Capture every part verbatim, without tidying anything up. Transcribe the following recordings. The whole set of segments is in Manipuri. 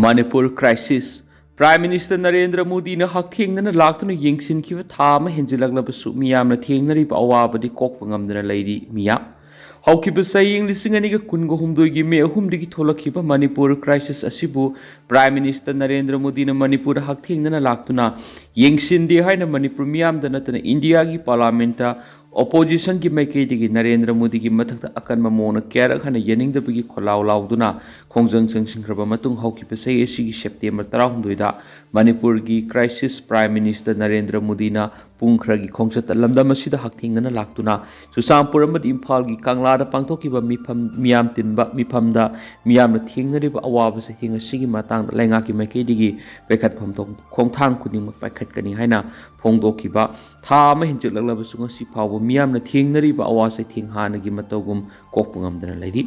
Manipur crisis꯫ Prime Minister Narendra ꯃꯣꯗꯤꯅ ꯍꯛꯊꯦꯡꯅꯅ ꯂꯥꯛꯇꯨꯅ ꯌꯦꯡꯁꯤꯟꯈꯤꯕ ꯊꯥ ꯑꯃ ꯍꯦꯟꯖꯤꯜꯂꯛꯂꯕꯁꯨ ꯃꯤꯌꯥꯝꯅ ꯊꯦꯡꯅꯔꯤꯕ ꯑꯋꯥꯕꯗꯤ ꯀꯣꯛꯄ ꯉꯝꯗꯅ ꯂꯩꯔꯤ꯫ ꯃꯤꯌꯥꯝ ꯍꯧꯈꯤꯕ ꯆꯍꯤ ꯂꯤꯁꯤꯡ ꯑꯅꯤꯒ ꯀꯨꯟꯒ ꯍꯨꯝꯗꯣꯏꯒꯤ ꯃꯦ ꯑꯍꯨꯝꯗꯒꯤ ꯊꯣꯛꯂꯛꯈꯤꯕ ꯃꯅꯤꯄꯨꯔ crisis ꯑꯁꯤꯕꯨ Prime Minister ꯅꯔꯦꯟꯗ꯭ꯔ ꯃꯣꯗꯤꯅ ꯃꯅꯤꯄꯨꯔꯗ ꯍꯛꯊꯦꯡꯅꯅ ꯂꯥꯛꯇꯨꯅ ꯌꯦꯡꯁꯤꯟꯗꯦ ꯍꯥꯏꯅ ꯃꯅꯤꯄꯨꯔ ꯃꯤꯌꯥꯝꯗ ꯅꯠꯇꯅ ꯏꯟꯗꯤꯌꯥꯒꯤ Parliament opposition ꯒꯤ ꯃꯥꯏꯀꯩꯗꯒꯤ ꯅꯔꯦꯟꯗ꯭ꯔ ꯃꯣꯗꯤꯒꯤ ꯃꯊꯛꯇ ꯑꯀꯟꯕ ꯃꯑꯣꯡꯗ ꯀꯌꯥꯔꯛ ꯍꯟꯅ ꯌꯥꯅꯤꯡꯗꯕꯒꯤ ꯈꯣꯜꯂꯥꯎ ꯂꯥꯎꯗꯨꯅ ꯈꯣꯡꯖꯪ ꯆꯪꯁꯤꯟꯈ꯭ꯔꯕ ꯃꯇꯨꯡ ꯍꯧꯈꯤꯕ ꯆꯍꯤ ꯑꯁꯤꯒꯤ September ꯇꯔꯥꯍꯨꯝꯗꯣꯏꯗ ꯃꯅꯤꯄꯨꯔꯒꯤ crisis Prime Minister ꯅꯔꯦꯟꯗ꯭ꯔ ꯃꯣꯗꯤꯅ ꯄꯨꯡ ꯈꯔꯒꯤ ꯈꯣꯡꯆꯠꯇ ꯂꯝꯗꯝ ꯑꯁꯤꯗ ꯍꯛꯊꯦꯡꯅꯅ ꯂꯥꯛꯇꯨꯅ ꯆꯨꯔꯆꯥꯟꯄꯨꯔ ꯑꯃꯗꯤ ꯏꯝꯐꯥꯜꯒꯤ ꯀꯪꯂꯥꯗ ꯄꯥꯡꯊꯣꯛꯈꯤꯕ ꯃꯤꯐꯝ, ꯃꯤꯌꯥꯝ ꯇꯤꯟꯕ ꯃꯤꯐꯝꯗ ꯃꯤꯌꯥꯝꯅ ꯊꯦꯡꯅꯔꯤꯕ ꯑꯋꯥꯕ ꯆꯩꯊꯦꯡ ꯑꯁꯤꯒꯤ ꯃꯇꯥꯡꯗ ꯂꯩꯉꯥꯛꯀꯤ ꯃꯥꯏꯀꯩꯗꯒꯤ ꯄꯥꯏꯈꯠꯐꯝ ꯊꯣꯛ-, ꯈꯣꯡꯊꯥꯡ ꯈꯨꯗꯤꯡꯃꯛ ꯄꯥꯏꯈꯠꯀꯅꯤ ꯍꯥꯏꯅ ꯐꯣꯡꯗꯣꯛꯈꯤꯕ ꯊꯥ ꯑꯃ ꯍꯦꯟꯖꯤꯜꯂꯛꯂꯕꯁꯨ ꯉꯁꯤ ꯐꯥꯎꯕ ꯃꯤꯌꯥꯝꯅ ꯊꯦꯡꯅꯔꯤꯕ ꯑꯋꯥ ꯆꯩꯊꯦꯡ ꯍꯥꯟꯅꯒꯤ ꯃꯇꯧꯒꯨꯝ ꯀꯣꯛꯄ ꯉꯝꯗꯅ ꯂꯩꯔꯤ꯫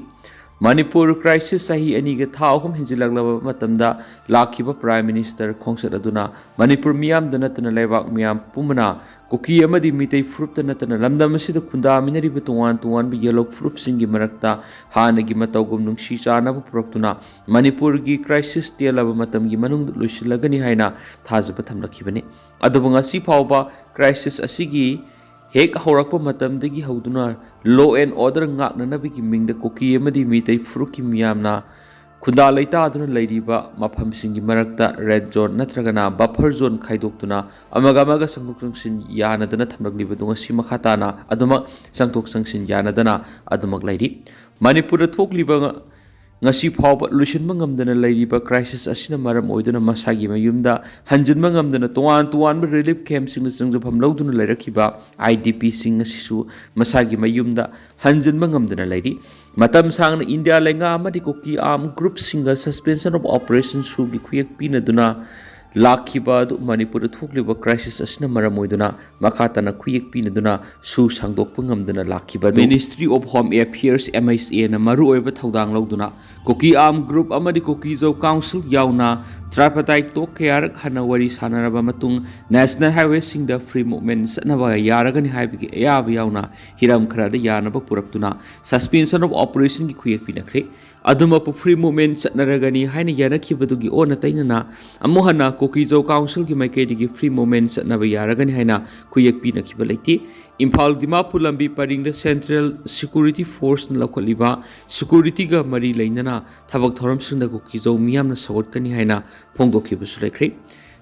ꯃꯅꯤꯄꯨꯔ crisis ꯆꯍꯤ ꯑꯅꯤꯒ ꯊꯥ ꯑꯍꯨꯝ ꯍꯦꯟꯖꯤꯜꯂꯛꯂꯕ ꯃꯇꯝꯗ ꯂꯥꯛꯈꯤꯕ Prime Minister ꯈꯣꯡꯆꯠ ꯑꯗꯨꯅ ꯃꯅꯤꯄꯨꯔ ꯃꯤꯌꯥꯝꯗ ꯅꯠꯇꯅ ꯂꯩꯕꯥꯛ ꯃꯤꯌꯥꯝ ꯄꯨꯝꯕꯅ ꯀꯨꯀꯤ ꯑꯃꯗꯤ ꯃꯤꯇꯩ ꯐꯨꯔꯨꯞꯇ ꯅꯠꯇꯅ ꯂꯝꯗꯝ ꯑꯁꯤꯗ ꯈꯨꯟꯗꯥꯃꯤꯟꯅꯔꯤꯕ ꯇꯣꯉꯥꯟ ꯇꯣꯉꯥꯟꯕ ꯌꯦꯜꯍꯧ ꯐꯨꯔꯨꯞꯁꯤꯡꯒꯤ ꯃꯔꯛꯇ ꯍꯥꯟꯅꯒꯤ ꯃꯇꯧꯒꯨꯝ ꯅꯨꯡꯁꯤ ꯆꯥꯟꯅꯕ ꯄꯨꯔꯛꯇꯨꯅ ꯃꯅꯤꯄꯨꯔꯒꯤ crisis ꯇꯦꯜꯂꯕ ꯃꯇꯝꯒꯤ ꯃꯅꯨꯡꯗ ꯂꯣꯏꯁꯤꯜꯂꯒꯅꯤ ꯍꯥꯏꯅ ꯊꯥꯖꯕ ꯊꯝꯂꯛꯈꯤꯕꯅꯤ꯫ ꯑꯗꯨꯕꯨ ꯉꯁꯤ ꯐꯥꯎꯕ crisis ꯑꯁꯤꯒꯤ ꯍꯦꯛ ꯍꯧꯔꯛꯄ ꯃꯇꯝꯗꯒꯤ ꯍꯧꯗꯨꯅ law and order ꯉꯥꯛꯅꯅꯕꯒꯤ ꯃꯤꯡꯗ ꯀꯨꯀꯤ ꯑꯃꯗꯤ ꯃꯤꯇꯩ ꯐꯨꯔꯨꯞꯀꯤ ꯃꯤꯌꯥꯝꯅ ꯈꯨꯟꯗꯥ ꯂꯩꯇꯥꯗꯨꯅ ꯂꯩꯔꯤꯕ ꯃꯐꯝꯁꯤꯡꯒꯤ ꯃꯔꯛꯇ red zone ꯅꯠꯇ꯭ꯔꯒꯅ buffer zone ꯈꯥꯏꯗꯣꯛꯇꯨꯅ ꯑꯃꯒ ꯑꯃꯒ ꯆꯪꯊꯣꯛ ꯆꯪꯁꯤꯟ ꯌꯥꯅꯗꯅ ꯊꯝꯂꯛꯂꯤꯕꯗꯨ ꯉꯁꯤ ꯃꯈꯥ ꯇꯥꯅ ꯑꯗꯨꯃꯛ ꯆꯪꯊꯣꯛ ꯆꯪꯁꯤꯟ ꯌꯥꯅꯗꯅ ꯑꯗꯨꯃꯛ ꯂꯩꯔꯤ꯫ ꯃꯅꯤꯄꯨꯔꯗ ꯊꯣꯛꯂꯤꯕ ꯉ-, ꯉꯁꯤ ꯐꯥꯎꯕ ꯂꯣꯏꯁꯤꯟꯕ ꯉꯝꯗꯅ ꯂꯩꯔꯤꯕ crisis ꯑꯁꯤꯅ ꯃꯔꯝ ꯑꯣꯏꯗꯨꯅ ꯃꯁꯥꯒꯤ ꯃꯌꯨꯝꯗ ꯍꯟꯖꯤꯟꯕ ꯉꯝꯗꯅ ꯇꯣꯉꯥꯟ ꯇꯣꯉꯥꯟꯕ relief camp ꯁꯤꯡꯗ ꯆꯪꯖꯐꯝ ꯂꯧꯗꯨꯅ ꯂꯩꯔꯛꯈꯤꯕ I D P ꯁꯤꯡ ꯑꯁꯤꯁꯨ ꯃꯁꯥꯒꯤ ꯃꯌꯨꯝꯗ ꯍꯟꯖꯤꯟꯕ ꯉꯝꯗꯅ ꯂꯩꯔꯤ꯫ ꯃꯇꯝ ꯁꯥꯡꯅ ꯏꯟꯗꯤꯌꯥ ꯂꯩꯉꯥꯛ ꯑꯃꯗꯤ ꯀꯨꯀꯤ armed group ꯁꯤꯡꯒ suspension of operation ꯁꯨꯒꯤ ꯈꯨꯌꯦꯛ ꯄꯤꯅꯗꯨꯅ ꯂꯥꯛꯈꯤꯕ ꯑꯗꯨ ꯃꯅꯤꯄꯨꯔꯗ ꯊꯣꯛꯂꯤꯕ crisis ꯑꯁꯤꯅ ꯃꯔꯝ ꯑꯣꯏꯗꯨꯅ ꯃꯈꯥ ꯇꯥꯅ ꯈꯨꯌꯦꯛ ꯄꯤꯅꯗꯨꯅ ꯁꯨ ꯁꯥꯡꯗꯣꯛꯄ ꯉꯝꯗꯅ ꯂꯥꯛꯈꯤꯕ ꯑꯗꯨ Ministry of Home Affairs, M H A ꯅ ꯃꯔꯨꯑꯣꯏꯕ ꯊꯧꯗꯥꯡ ꯂꯧꯗꯨꯅ ꯀꯨꯀꯤ Armed Group ꯑꯃꯗꯤ ꯀꯨꯀꯤꯖꯧ Council ꯌꯥꯎꯅ tripartite talk ꯀꯌꯥꯔꯛ ꯍꯟꯅ ꯋꯥꯔꯤ ꯁꯥꯟꯅꯔꯕ ꯃꯇꯨꯡ national highway ꯁꯤꯡꯗ free movement ꯆꯠꯅꯕ ꯌꯥꯔꯒꯅꯤ ꯍꯥꯏꯕꯒꯤ ꯑꯌꯥꯕ ꯌꯥꯎꯅ ꯍꯤꯔꯝ ꯈꯔꯗ ꯌꯥꯅꯕ ꯄꯨꯔꯛꯇꯨꯅ suspension of operation ꯒꯤ ꯈꯨꯌꯦꯛ ꯄꯤꯅꯈ꯭ꯔꯦ꯫ ꯑꯗꯨꯃꯛꯄꯨ free movement ꯆꯠꯅꯔꯒꯅꯤ ꯍꯥꯏꯅ ꯌꯥꯅꯈꯤꯕꯗꯨꯒꯤ ꯑꯣꯟꯅ ꯇꯩꯅꯅ ꯑꯃꯨꯛ ꯍꯟꯅ ꯀꯨꯀꯤꯖꯧ Council ꯒꯤ ꯃꯥꯏꯀꯩꯗꯒꯤ free movement ꯆꯠꯅꯕ ꯌꯥꯔꯒꯅꯤ ꯍꯥꯏꯅ ꯈꯨꯌꯦꯛ ꯄꯤꯅꯈꯤꯕ ꯂꯩꯇꯦ꯫ ꯏꯝꯐꯥꯜ ꯗꯤꯃꯥꯄꯨꯔ ꯂꯝꯕꯤ ꯄꯔꯤꯡꯗ Central Security Force ꯅ ꯂꯧꯈꯠꯂꯤꯕ security ꯒ ꯃꯔꯤ ꯂꯩꯅꯅ ꯊꯕꯛ ꯊꯧꯔꯝꯁꯤꯡꯗ ꯀꯨꯀꯤꯖꯧ ꯃꯤꯌꯥꯝꯅ ꯁꯧꯒꯠꯀꯅꯤ ꯍꯥꯏꯅ ꯐꯣꯡꯗꯣꯛꯈꯤꯕꯁꯨ ꯂꯩꯈ꯭ꯔꯦ꯫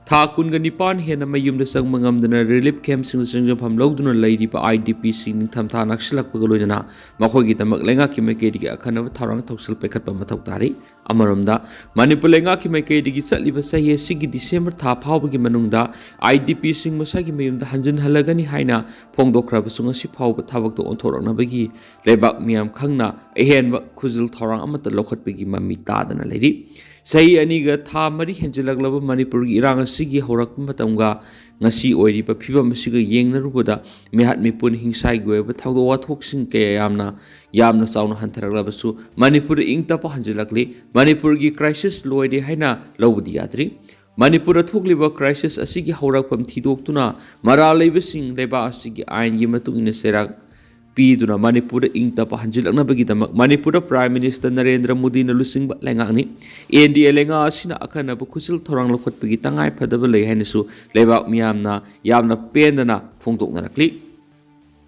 ꯊꯥ ꯀꯨꯟꯒ ꯅꯤꯄꯥꯟ ꯍꯦꯟꯅ ꯃꯌꯨꯝꯗ ꯆꯪꯕ ꯉꯝꯗꯅ relief camp ꯁꯤꯡꯗ ꯆꯪꯖꯐꯝ ꯂꯧꯗꯨꯅ ꯂꯩꯔꯤꯕ I D P ꯁꯤꯡ ꯅꯤꯡꯊꯝꯊꯥ ꯅꯛꯁꯤꯜꯂꯛꯄꯒ ꯂꯣꯏꯅꯅ ꯃꯈꯣꯏꯒꯤꯗꯃꯛ ꯂꯩꯉꯥꯛꯀꯤ ꯃꯥꯏꯀꯩꯗꯒꯤ ꯑꯀꯟꯅꯕ ꯊꯧꯔꯥꯡ ꯊꯧꯁꯤꯜ ꯄꯥꯏꯈꯠꯄ ꯃꯊꯧ ꯇꯥꯔꯤ꯫ ꯑꯃꯔꯣꯝꯗ, ꯃꯅꯤꯄꯨꯔ ꯂꯩꯉꯥꯛꯀꯤ ꯃꯥꯏꯀꯩꯗꯒꯤ ꯆꯠꯂꯤꯕ ꯆꯍꯤ ꯑꯁꯤꯒꯤ December ꯊꯥ ꯐꯥꯎꯕꯒꯤ ꯃꯅꯨꯡꯗ I D P ꯁꯤꯡ ꯃꯁꯥꯒꯤ ꯃꯌꯨꯝꯗ ꯍꯟꯖꯤꯟꯍꯜꯂꯒꯅꯤ ꯍꯥꯏꯅ ꯐꯣꯡꯗꯣꯛꯈ꯭ꯔꯕꯁꯨ ꯉꯁꯤ ꯐꯥꯎꯕ ꯊꯕꯛꯇ ꯑꯣꯟꯊꯣꯔꯛꯅꯕꯒꯤ ꯂꯩꯕꯥꯛ ꯃꯤꯌꯥꯝ ꯈꯪꯅ ꯑꯍꯦꯟꯕ ꯈꯨꯖꯤꯜ ꯊꯧꯔꯥꯡ ꯑꯃꯠꯇ ꯂꯧꯈꯠꯄꯒꯤ ꯃꯃꯤ ꯇꯥꯗꯅ ꯂꯩꯔꯤ꯫ ꯆꯍꯤ ꯑꯅꯤꯒ ꯊꯥ ꯃꯔꯤ ꯍꯦꯟꯖꯤꯜꯂꯛꯂꯕ ꯃꯅꯤꯄꯨꯔꯒꯤ ꯏꯔꯥꯡ ꯑꯁꯤꯒꯤ ꯍꯧꯔꯛꯄ ꯃꯇꯝꯒ ꯉꯁꯤ ꯑꯣꯏꯔꯤꯕ ꯐꯤꯕꯝ ꯑꯁꯤꯒ ꯌꯦꯡꯅꯔꯨꯕꯗ ꯃꯤꯍꯥꯠ ꯃꯤꯄꯨꯟ ꯍꯤꯡꯁꯥꯒꯤ ꯑꯣꯏꯕ ꯊꯧꯗꯣꯛ ꯋꯥꯊꯣꯛꯁꯤꯡ ꯀꯌꯥ ꯌꯥꯝꯅ, ꯌꯥꯝꯅ ꯆꯥꯎꯅ ꯍꯟꯊꯔꯛꯂꯕꯁꯨ ꯃꯅꯤꯄꯨꯔꯗ ꯏꯪ ꯇꯞꯄ ꯍꯟꯖꯤꯜꯂꯛꯂꯤ꯫ ꯃꯅꯤꯄꯨꯔꯒꯤ crisis ꯂꯣꯏꯔꯦ ꯍꯥꯏꯅ ꯂꯧꯕꯗꯤ ꯌꯥꯗ꯭ꯔꯤ꯫ ꯃꯅꯤꯄꯨꯔꯗ ꯊꯣꯛꯂꯤꯕ crisis ꯑꯁꯤꯒꯤ ꯍꯧꯔꯛꯐꯝ ꯊꯤꯗꯣꯛꯇꯨꯅ ꯃꯔꯥꯜ ꯂꯩꯕꯁꯤꯡ ꯂꯩꯕꯥꯛ ꯑꯁꯤꯒꯤ ꯑꯥꯏꯟꯒꯤ ꯃꯇꯨꯡ ꯏꯟꯅ ꯆꯩꯔꯥꯛ ꯄꯤꯗꯨꯅ ꯃꯅꯤꯄꯨꯔꯗ ꯏꯪ ꯇꯞꯄ ꯍꯟꯖꯤꯜꯂꯛꯅꯕꯒꯤꯗꯃꯛ ꯃꯅꯤꯄꯨꯔꯗ Prime Minister ꯅꯔꯦꯟꯗ꯭ꯔ ꯃꯣꯗꯤꯅ ꯂꯨꯆꯤꯡꯕ ꯂꯩꯉꯥꯛꯅꯤ꯫ N D A ꯂꯩꯉꯥꯛ ꯑꯁꯤꯅ ꯑꯈꯟꯅꯕ ꯈꯨꯠꯁꯤꯜ ꯊꯧꯔꯥꯡ ꯂꯧꯈꯠꯄꯒꯤ ꯇꯉꯥꯏ ꯐꯗꯕ ꯂꯩ ꯍꯥꯏꯅꯁꯨ ꯂꯩꯕꯥꯛ ꯃꯤꯌꯥꯝꯅ ꯌꯥꯝꯅ ꯄꯦꯟꯗꯅ ꯐꯣꯡꯗꯣꯛꯅꯔꯛꯂꯤ꯫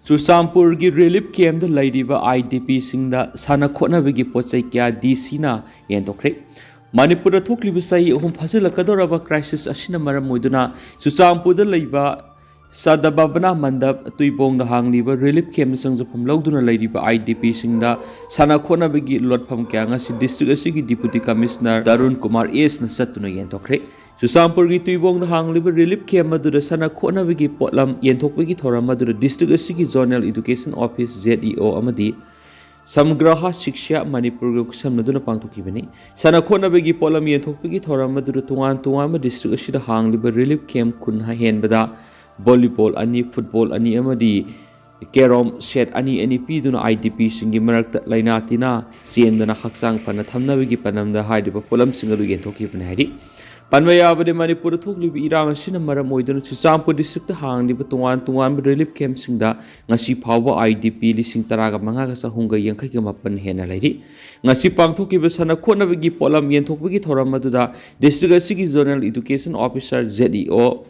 ꯆꯨꯔꯆꯥꯟꯄꯨꯔꯒꯤ relief camp ꯇ ꯂꯩꯔꯤꯕ I D P ꯁꯤꯡꯗ ꯁꯥꯟꯅ ꯈꯣꯠꯅꯕꯒꯤ ꯄꯣꯠ ꯆꯩ ꯀꯌꯥ D C ꯅ ꯌꯦꯟꯊꯣꯛꯈ꯭ꯔꯦ꯫ ꯃꯅꯤꯄꯨꯔꯗ ꯊꯣꯛꯂꯤꯕ ꯆꯍꯤ ꯑꯍꯨꯝ ꯐꯥꯖꯤꯜꯂꯛꯀꯗꯧꯔꯕ crisis ꯑꯁꯤꯅ ꯃꯔꯝ ꯑꯣꯏꯗꯨꯅ ꯆꯨꯔꯆꯥꯟꯄꯨꯔꯗ ꯂꯩꯕ ꯁꯗꯚꯥꯕꯅꯥ ꯃꯟꯗꯞ ꯇꯨꯏꯕꯣꯡꯗ ꯍꯥꯡꯂꯤꯕ relief camp ꯇ ꯆꯪꯖꯐꯝ ꯂꯧꯗꯨꯅ ꯂꯩꯔꯤꯕ I D P ꯁꯤꯡꯗ ꯁꯥꯟꯅ ꯈꯣꯠꯅꯕꯒꯤ ꯂꯣꯠꯐꯝ ꯀꯌꯥ ꯉꯁꯤ district ꯑꯁꯤꯒꯤ Deputy Commissioner Tarun Kumar S ꯅ ꯆꯠꯇꯨꯅ ꯌꯦꯟꯊꯣꯛꯈ꯭ꯔꯦ꯫ ꯆꯨꯔꯆꯥꯟꯄꯨꯔꯒꯤ ꯇꯨꯏꯕꯣꯡꯗ ꯍꯥꯡꯂꯤꯕ relief camp ꯑꯗꯨꯗ ꯁꯥꯟꯅ ꯈꯣꯠꯅꯕꯒꯤ ꯄꯣꯠꯂꯝ ꯌꯦꯟꯊꯣꯛꯄꯒꯤ ꯊꯧꯔꯝ ꯑꯗꯨꯗ district ꯑꯁꯤꯒꯤ Zonal Education Office, Z E O, ꯑꯃꯗꯤ ꯁꯝꯒ꯭ꯔꯍ ꯁꯤꯛꯁ꯭ꯌꯥ ꯃꯅꯤꯄꯨꯔꯒ ꯈꯨꯠꯁꯝꯅꯗꯨꯅ ꯄꯥꯡꯊꯣꯛꯈꯤꯕꯅꯤ꯫ ꯁꯥꯟꯅ ꯈꯣꯠꯅꯕꯒꯤ ꯄꯣꯠꯂꯝ ꯌꯦꯟꯊꯣꯛꯄꯒꯤ ꯊꯧꯔꯝ ꯑꯗꯨꯗ ꯇꯣꯉꯥꯟ ꯇꯣꯉꯥꯟꯕ ꯗꯤꯁꯇ꯭ꯔꯤꯛ ꯑꯁꯤꯗ ꯍꯥꯡꯂꯤꯕ ꯔꯤꯂꯤꯐ ꯀꯦꯝꯞ ꯀꯨꯟ ꯍꯦꯟꯕꯗ ꯚꯣꯂꯤꯕꯣꯜ ꯑꯅꯤ, ꯐꯨꯠꯕꯣꯜ ꯑꯅꯤ ꯑꯃꯗꯤ ꯀꯦꯔꯣꯝ ꯁꯦꯠ ꯑꯅꯤ ꯑꯅꯤ ꯄꯤꯗꯨꯅ ꯑꯥꯏ ꯗꯤ ꯄꯤꯁꯤꯡꯒꯤ ꯃꯔꯛꯇ ꯂꯥꯏꯅꯥ ꯇꯤꯟꯅꯥ ꯆꯦꯟꯗꯅ ꯍꯛꯆꯥꯡ ꯐꯅ ꯊꯝꯅꯕꯒꯤ ꯄꯥꯟꯗꯝꯗ ꯍꯥꯏꯔꯤꯕ ꯄꯣꯠꯂꯝꯁꯤꯡ ꯑꯗꯨ ꯌꯦꯟꯊꯣꯛꯈꯤꯕꯅꯤ ꯍꯥꯏꯔꯤ꯫ ꯄꯟꯕ ꯌꯥꯕꯗꯤ, ꯃꯅꯤꯄꯨꯔꯗ ꯊꯣꯛꯂꯤꯕ ꯏꯔꯥꯡ ꯑꯁꯤꯅ ꯃꯔꯝ ꯑꯣꯏꯗꯨꯅ ꯆꯨꯔꯆꯥꯟꯄꯨꯔ ꯗꯤꯁꯇ꯭ꯔꯤꯛꯇ ꯍꯥꯡꯂꯤꯕ ꯇꯣꯉꯥꯟ ꯇꯣꯉꯥꯟꯕ ꯔꯤꯂꯤꯐ ꯀꯦꯝꯞꯁꯤꯡꯗ ꯉꯁꯤ ꯐꯥꯎꯕ ꯑꯥꯏ ꯗꯤ ꯄꯤ ꯂꯤꯁꯤꯡ ꯇꯔꯥꯒ ꯃꯉꯥꯒ ꯆꯍꯨꯝꯒ ꯌꯥꯡꯈꯩꯒ ꯃꯥꯄꯟ ꯍꯦꯟꯅ ꯂꯩꯔꯤ꯫ ꯉꯁꯤ ꯄꯥꯡꯊꯣꯛꯈꯤꯕ ꯁꯥꯟꯅ ꯈꯣꯠꯅꯕꯒꯤ ꯄꯣꯠꯂꯝ ꯌꯦꯟꯊꯣꯛꯄꯒꯤ ꯊꯧꯔꯝ ꯑꯗꯨꯗ ꯗꯤꯁꯇ꯭ꯔꯤꯛ ꯑꯁꯤꯒꯤ zonal education officer, Z E ꯑꯣ,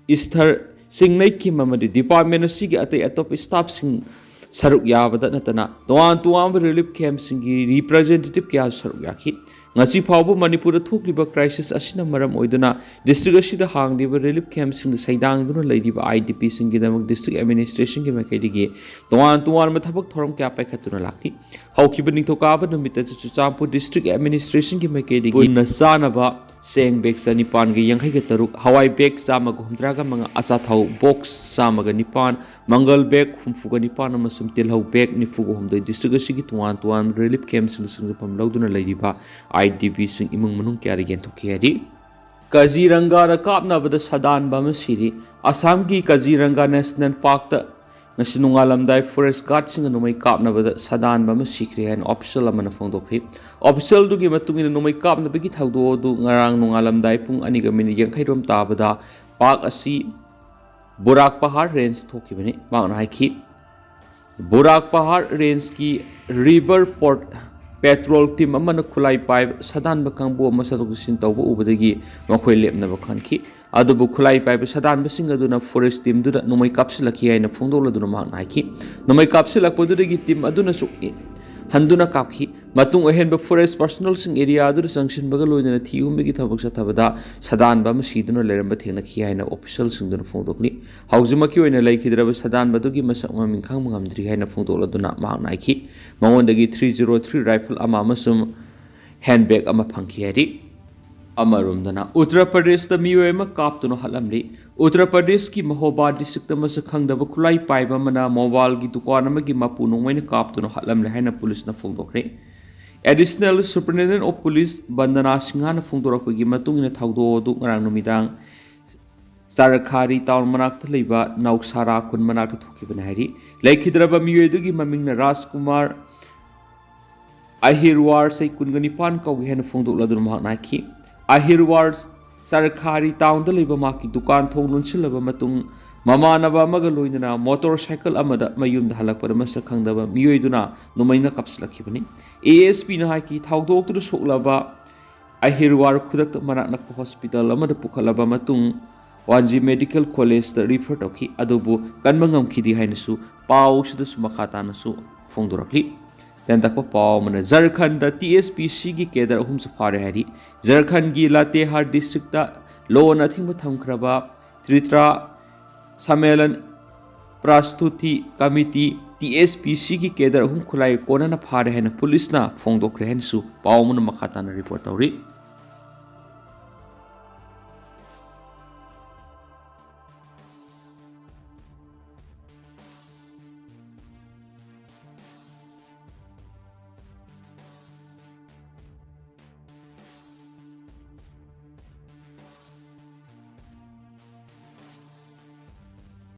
ꯏꯁꯊꯔ ꯁꯤꯡꯅꯩꯈꯤꯝ ꯑꯃꯗꯤ ꯗꯤꯄꯥꯔꯠꯃꯦꯟ ꯑꯁꯤꯒꯤ ꯑꯇꯩ ꯑꯇꯣꯞꯄ ꯁ꯭ꯇꯥꯐꯁꯤꯡ ꯁꯔꯨꯛ ꯌꯥꯕꯗ ꯅꯠꯇꯅ ꯇꯣꯉꯥꯟ ꯇꯣꯉꯥꯟꯕ ꯔꯤꯂꯤꯐ ꯀꯦꯝꯞꯁꯤꯡꯒꯤ ꯔꯤꯄ꯭ꯔꯖꯦꯟꯇꯦꯇꯤꯚ ꯀꯌꯥꯁꯨ ꯁꯔꯨꯛ ꯌꯥꯈꯤ꯫ ꯉꯁꯤ ꯐꯥꯎꯕ ꯃꯅꯤꯄꯨꯔꯗ ꯊꯣꯛꯂꯤꯕ ꯀ꯭ꯔꯥꯏꯁꯤꯁ ꯑꯁꯤꯅ ꯃꯔꯝ ꯑꯣꯏꯗꯨꯅ ꯗꯤꯁꯇ꯭ꯔꯤꯛ ꯑꯁꯤꯗ ꯍꯥꯡꯂꯤꯕ ꯔꯤꯂꯤꯐ ꯀꯦꯝꯞꯁꯤꯡꯗ ꯁꯩꯗꯥꯡꯗꯨꯅ ꯂꯩꯔꯤꯕ ꯑꯥꯏ ꯗꯤ ꯄꯤꯁꯤꯡꯒꯤꯗꯃꯛ ꯗꯤꯁꯇ꯭ꯔꯤꯛ ꯑꯦꯗꯃꯤꯅꯤꯁꯇ꯭ꯔꯦꯁꯟꯒꯤ ꯃꯥꯏꯀꯩꯗꯒꯤ ꯇꯣꯉꯥꯟ ꯇꯣꯉꯥꯟꯕ ꯊꯕꯛ ꯊꯧꯔꯝ ꯀꯌꯥ ꯄꯥꯏꯈꯠꯇꯨꯅ ꯂꯥꯛꯂꯤ꯫ ꯍꯧꯈꯤꯕ ꯅꯤꯡꯊꯧꯀꯥꯕ ꯅꯨꯃꯤꯠꯇꯁꯨ ꯆꯨꯔꯆꯥꯟꯄꯨꯔ ꯗꯤꯁꯇ꯭ꯔꯤꯛ ꯑꯦꯗꯃꯤꯅꯤꯁꯇ꯭ꯔꯦꯁꯟꯒꯤ ꯃꯥꯏꯀꯩꯗꯒꯤ ꯄꯨꯟꯅ ꯆꯥꯅꯕ ꯆꯦꯡ ꯕꯦꯒ ꯆꯅꯤꯄꯥꯟꯒ ꯌꯥꯡꯈꯩꯒ ꯇꯔꯨꯛ, ꯍꯋꯥꯏ ꯕꯦꯒ ꯆꯥꯝꯃꯒ ꯍꯨꯝꯗ꯭ꯔꯥꯒ ꯃꯉꯥ, ꯑꯆꯥꯊꯥꯎ ꯕꯣꯛꯁ ꯆꯥꯝꯃꯒ ꯅꯤꯄꯥꯟ, ꯃꯪꯒꯜ ꯕꯦꯒ ꯍꯨꯝꯐꯨꯒ ꯅꯤꯄꯥꯟ ꯑꯃꯁꯨꯡ ꯇꯤꯜꯍꯧ ꯕꯦꯒ ꯅꯤꯐꯨꯒ ꯍꯨꯝꯗꯣꯏ ꯗꯤꯁꯇ꯭ꯔꯤꯛ ꯑꯁꯤꯒꯤ ꯇꯣꯉꯥꯟ ꯇꯣꯉꯥꯟꯕ ꯔꯤꯂꯤꯐ ꯀꯦꯝꯞꯁꯤꯡꯗ ꯁꯤꯟꯐꯝ ꯂꯧꯗꯨꯅ ꯂꯩꯔꯤꯕ ꯑꯥꯏ ꯗꯤ ꯄꯤꯁꯤꯡ ꯏꯃꯨꯡ ꯃꯅꯨꯡ ꯀꯌꯥꯗ ꯌꯦꯟꯊꯣꯛꯈꯤ ꯍꯥꯏꯔꯤ꯫ ꯀꯖꯤꯔꯪꯒꯥꯗ ꯀꯥꯞꯅꯕꯗ ꯁꯥꯗꯥꯟꯕ ꯑꯃ ꯁꯤꯔꯤ꯫ ꯑꯁꯥꯝꯒꯤ ꯀꯖꯤꯔꯪꯒꯥ ꯅꯦꯁꯅꯦꯜ ꯄꯥꯔꯛꯇ ꯉꯁꯤ ꯅꯣꯡꯉꯥꯜꯂꯝꯗꯥꯏ ꯐꯣꯔꯦꯁ ꯒꯥꯔꯗꯁꯤꯡꯅ ꯅꯣꯡꯃꯩ ꯀꯥꯞꯅꯕꯗ ꯁꯥꯗꯥꯟꯕ ꯑꯃ ꯁꯤꯈ꯭ꯔꯦ ꯍꯥꯏꯅ ꯑꯣꯐꯤꯁꯤꯌꯦꯜ ꯑꯃꯅ ꯐꯣꯡꯗꯣꯛꯈꯤ꯫ ꯑꯣꯐꯤꯁꯤꯌꯦꯜꯗꯨꯒꯤ ꯃꯇꯨꯡ ꯏꯟꯅ, ꯅꯣꯡꯃꯩ ꯀꯥꯞꯅꯕꯒꯤ ꯊꯧꯗꯣꯛ ꯑꯗꯨ ꯉꯔꯥꯡ ꯅꯣꯡꯉꯥꯜꯂꯝꯗꯥꯏ ꯄꯨꯡ ꯑꯅꯤꯒ ꯃꯤꯅꯤꯠ ꯌꯥꯡꯈꯩ ꯔꯣꯝ ꯇꯥꯕꯗ ꯄꯥꯔꯛ ꯑꯁꯤ ꯕꯨꯔꯥꯛ ꯄꯍꯥꯔ ꯔꯦꯟꯖ ꯊꯣꯛꯈꯤꯕꯅꯤ꯫ ꯃꯍꯥꯛꯅ ꯍꯥꯏꯈꯤ, ꯕꯨꯔꯥꯛ ꯄꯍꯥꯔ ꯔꯦꯟꯖꯀꯤ ꯔꯤꯚꯔ ꯐꯣꯔꯠ ꯄꯦꯇ꯭ꯔꯣꯜ ꯇꯤꯝ ꯑꯃꯅ ꯈꯨꯠꯂꯥꯏ ꯄꯥꯏꯕ ꯁꯥꯗꯥꯟꯕ ꯀꯥꯡꯕꯨ ꯑꯃ ꯆꯠꯊꯣꯛ ꯆꯠꯁꯤꯟ ꯇꯧꯕ ꯎꯕꯗꯒꯤ ꯃꯈꯣꯏ ꯂꯦꯞꯅꯕ ꯈꯟꯈꯤ꯫ ꯑꯗꯨꯕꯨ ꯈꯨꯠꯂꯥꯏ ꯄꯥꯏꯕ ꯁꯥꯗꯥꯟꯕꯁꯤꯡ ꯑꯗꯨꯅ ꯐꯣꯔꯦꯁ ꯇꯤꯝꯗꯨꯗ ꯅꯣꯡꯃꯩ ꯀꯥꯞꯁꯤꯜꯂꯛꯈꯤ ꯍꯥꯏꯅ ꯐꯣꯡꯗꯣꯛꯂꯗꯨꯅ ꯃꯍꯥꯛꯅ ꯍꯥꯏꯈꯤ꯫ ꯅꯣꯡꯃꯩ ꯀꯥꯞꯁꯤꯜꯂꯛꯄꯗꯨꯗꯒꯤ ꯇꯤꯝ ꯑꯗꯨꯅꯁꯨ ꯍꯟꯗꯨꯅ ꯀꯥꯞꯈꯤ꯫ ꯃꯇꯨꯡ ꯑꯍꯦꯟꯕ ꯐꯣꯔꯦꯁ ꯄꯥꯔꯁꯣꯅꯦꯜꯁꯤꯡ ꯑꯦꯔꯤꯌꯥ ꯑꯗꯨꯗ ꯆꯪꯁꯤꯟꯕꯒ ꯂꯣꯏꯅꯅ ꯊꯤ ꯍꯨꯝꯕꯒꯤ ꯊꯕꯛ ꯆꯠꯊꯕꯗ ꯁꯥꯗꯥꯟꯕ ꯑꯃ ꯁꯤꯗꯨꯅ ꯂꯩꯔꯝꯕ ꯊꯦꯡꯅꯈꯤ ꯍꯥꯏꯅ ꯑꯣꯐꯤꯁꯤꯌꯦꯜꯁꯤꯡꯗꯨꯅ ꯐꯣꯡꯗꯣꯛꯂꯤ꯫ ꯍꯧꯖꯤꯛꯃꯛꯀꯤ ꯑꯣꯏꯅ ꯂꯩꯈꯤꯗ꯭ꯔꯕ ꯁꯥꯗꯥꯟꯕꯗꯨꯒꯤ ꯃꯁꯛ ꯃꯃꯤꯡ ꯈꯪꯕ ꯉꯝꯗ꯭ꯔꯤ ꯍꯥꯏꯅ ꯐꯣꯡꯗꯣꯛꯂꯗꯨꯅ ꯃꯍꯥꯛꯅ ꯍꯥꯏꯈꯤ꯫ ꯃꯉꯣꯟꯗꯒꯤ ꯊ꯭ꯔꯤ ꯖꯤꯔꯣ ꯊ꯭ꯔꯤ ꯔꯥꯏꯐꯜ ꯑꯃ ꯑꯃꯁꯨꯡ ꯍꯦꯟꯕꯦꯒ ꯑꯃ ꯐꯪꯈꯤ ꯍꯥꯏꯔꯤ꯫ ꯑꯃꯔꯣꯝꯗꯅ, ꯎꯠꯇꯔ ꯄ꯭ꯔꯗꯦꯁꯇ ꯃꯤꯑꯣꯏ ꯑꯃ ꯀꯥꯞꯇꯨꯅ ꯍꯥꯠꯂꯝꯂꯤ꯫ ꯎꯠꯇꯔ ꯄ꯭ꯔꯗꯦꯁꯀꯤ ꯃꯍꯣꯕꯥ ꯗꯤꯁꯇ꯭ꯔꯤꯛꯇ ꯃꯁꯛ ꯈꯪꯗꯕ ꯈꯨꯠꯂꯥꯏ ꯄꯥꯏꯕ ꯑꯃꯅ ꯃꯣꯕꯥꯏꯜꯒꯤ ꯗꯨꯀꯥꯟ ꯑꯃꯒꯤ ꯃꯄꯨ ꯅꯣꯡꯃꯩꯅ ꯀꯥꯞꯇꯨꯅ ꯍꯥꯠꯂꯝꯂꯦ ꯍꯥꯏꯅ ꯄꯨꯂꯤꯁꯅ ꯐꯣꯡꯗꯣꯛꯈ꯭ꯔꯦ꯫ Additional Superintendent of Police ꯕꯟꯗꯅꯥ ꯁꯤꯡꯍꯥꯅ ꯐꯣꯡꯗꯣꯔꯛꯄꯒꯤ ꯃꯇꯨꯡ ꯏꯟꯅ ꯊꯧꯗꯣꯛ ꯑꯗꯨ ꯉꯔꯥꯡ ꯅꯨꯃꯤꯗꯥꯡ ꯆꯥꯔꯈꯥꯔꯤ ꯇꯥꯎꯟ ꯃꯅꯥꯛꯇ ꯂꯩꯕ ꯅꯧꯁꯥꯔꯥ ꯈꯨꯟ ꯃꯅꯥꯛꯇ ꯊꯣꯛꯈꯤꯕꯅꯤ ꯍꯥꯏꯔꯤ꯫ ꯂꯩꯈꯤꯗ꯭ꯔꯕ ꯃꯤꯑꯣꯏ ꯑꯗꯨꯒꯤ ꯃꯃꯤꯡꯅ ꯔꯥꯖꯀꯨꯃꯥꯔ ꯑꯍꯤꯔꯋꯥꯔ, ꯆꯍꯤ ꯀꯨꯟꯒ ꯅꯤꯄꯥꯟ ꯀꯧꯏ ꯍꯥꯏꯅ ꯐꯣꯡꯗꯣꯛꯂꯗꯨꯅ ꯃꯍꯥꯛꯅ ꯍꯥꯏꯈꯤ꯫ ꯑꯍꯤꯔꯋꯥꯔ ꯆꯥꯔꯈꯥꯔꯤ ꯇꯥꯎꯟꯗ ꯂꯩꯕ ꯃꯍꯥꯛꯀꯤ ꯗꯨꯀꯥꯟ ꯊꯣꯡ ꯂꯣꯟꯁꯤꯜꯂꯕ ꯃꯇꯨꯡ, ꯃꯃꯥꯟꯅꯕ ꯑꯃꯒ ꯂꯣꯏꯅꯅ ꯃꯣꯇꯣꯔ ꯁꯥꯏꯀꯜ ꯑꯃꯗ ꯃꯌꯨꯝꯗ ꯍꯜꯂꯛꯄꯗ ꯃꯁꯛ ꯈꯪꯗꯕ ꯃꯤꯑꯣꯏꯗꯨꯅ ꯅꯣꯡꯃꯩꯅ ꯀꯥꯞꯁꯤꯜꯂꯛꯈꯤꯕꯅꯤ꯫ ASPꯅ ꯍꯥꯏꯈꯤ, ꯊꯧꯗꯣꯛꯇꯨꯗ ꯁꯣꯛꯂꯕ ꯑꯍꯤꯔꯋꯥꯔ ꯈꯨꯗꯛꯇ ꯃꯅꯥꯛ ꯅꯛꯄ ꯍꯣꯁꯄꯤꯇꯥꯜ ꯑꯃꯗ ꯄꯨꯈꯠꯂꯕ ꯃꯇꯨꯡ, ꯋꯥꯟꯖꯤ ꯃꯦꯗꯤꯀꯦꯜ ꯀꯣꯂꯦꯖꯇ ꯔꯤꯐꯔ ꯇꯧꯈꯤ, ꯑꯗꯨꯕꯨ ꯀꯟꯕ ꯉꯝꯈꯤꯗꯦ ꯍꯥꯏꯅꯁꯨ ꯄꯥꯎ ꯑꯁꯤꯗꯁꯨ ꯃꯈꯥ ꯇꯥꯅꯁꯨ ꯐꯣꯡꯗꯣꯔꯛꯂꯤ꯫ ꯇꯦꯟꯇꯛꯄ ꯄꯥꯎ ꯑꯃꯅ, ꯖꯔꯈꯟꯗ TSPCꯒꯤ ꯀꯦꯗꯔ ꯑꯍꯨꯝꯁꯨ ꯐꯥꯔꯦ ꯍꯥꯏꯔꯤ꯫ ꯖꯔꯈꯟꯒꯤ ꯂꯥꯇꯦꯍꯥꯔ ꯗꯤꯁꯇ꯭ꯔꯤꯛꯇ ꯂꯣꯟ ꯑꯊꯤꯡꯕ ꯊꯝꯈ꯭ꯔꯕ ꯇ꯭ꯔꯤꯇ꯭ꯔꯥ ꯁꯃꯦꯂꯟ ꯄ꯭ꯔꯥꯁꯇꯨꯇꯤ ꯀꯃꯤꯇꯤ, TSPCꯒꯤ ꯀꯦꯗꯔ ꯑꯍꯨꯝ ꯈꯨꯠꯂꯥꯏ ꯀꯣꯟꯅꯅ ꯐꯥꯔꯦ ꯍꯥꯏꯅ ꯄꯨꯂꯤꯁꯅ ꯐꯣꯡꯗꯣꯛꯈ꯭ꯔꯦ ꯍꯥꯏꯅꯁꯨ ꯄꯥꯎ ꯑꯃꯅ ꯃꯈꯥ ꯇꯥꯅ ꯔꯤꯄꯣꯔꯠ ꯇꯧꯔꯤ꯫